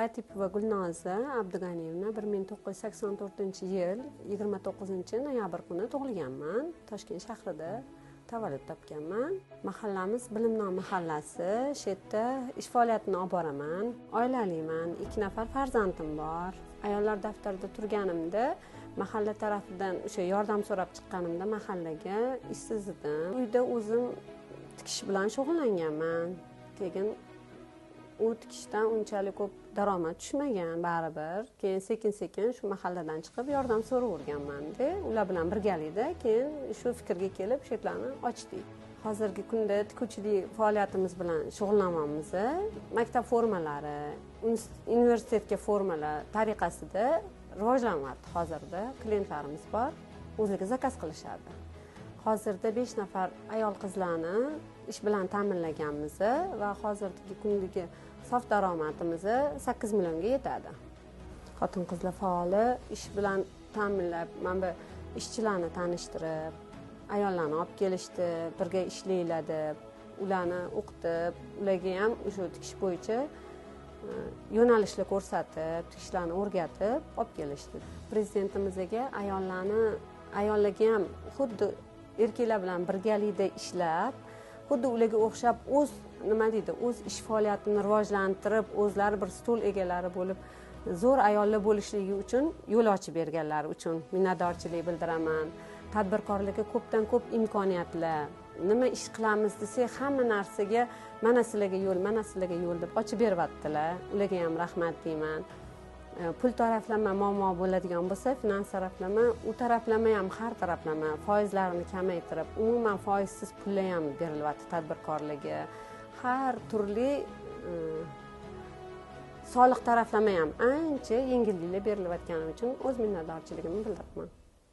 Latipova Gulnoza Abduganiyevna, 1984-yil 29-noyabr kuni tug'ilganman. Toshkent shahrida tavallud topganman. Mahallamiz Bilimnon mahallasi. Shu yerda ish faoliyatini olib boraman. Oilaliman, 2 nafar farzandim bor. Ayollar daftarida turganimda mahalla tarafidan o'sha yordam so'rab chiqqanimda mahallaga ishsiz edim. Uyda o'zim tikish bilan shug'ullanganman. Keyin u tikishdan unchalik ko'p daromad tushmagan baribir. Keyin sekin-sekin shu mahalladan chiqib yordam so'raverganman-da. Ular bilan birgalikda keyin shu fikrga kelib shu yerlarni ochdik. Hozirgi kunda tikuvchilik faoliyatimiz bilan shug'ullanamiz. Maktab formalari, universitetga formalar tariqasida rivojlanyapti hozirda. Klientlarimiz bor, o'zlari zakaz qilishadi. Hozirda 5 nafar ayol qizlarni ish bilan ta'minlaganmiz va hozirgi kundagi sof daromadimiz 8 millionga yetadi. Xotin-qizlar faoli ish bilan ta'minlab, mana bu ishchilarni tanishtirib, ayollarni olib kelishdi, birga ishlanglar deb, ularni o'qitib, ularga ham o'sha tikish bo'yicha yo'nalishlar ko'rsatib, tikishlarni o'rgatib olib kelishdi. Prezidentimizga ayollarga ham xuddi erkaklar bilan birgalikda ishlab, xuddi ularga o'xshab o'z nima deydi, o'z ish faoliyatini rivojlantirib, o'zlari bir stol egalari bo'lib, zo'r ayollar bo'lishligi uchun yo'l ochib berganlari uchun minnatdorchilik bildiraman. Tadbirkorlikka ko'pdan ko'p imkoniyatlar, nima ish qilamiz desak, hamma narsaga mana sizlarga yo'l, mana sizlarga yo'l deb ochib beryaptilar. Ularga ham rahmat deyman. Pul taraflama muammo bo'ladigan bo'lsa, finans taraflama, u taraflama ham har taraflama foizlarini kamaytirib, umuman foizsiz pullar ham berilyapti tadbirkorlarga. Har turli soliq taraflama ham ancha yengilliklar berilayotgani uchun o'z minnatdorchiligimni bildiraman.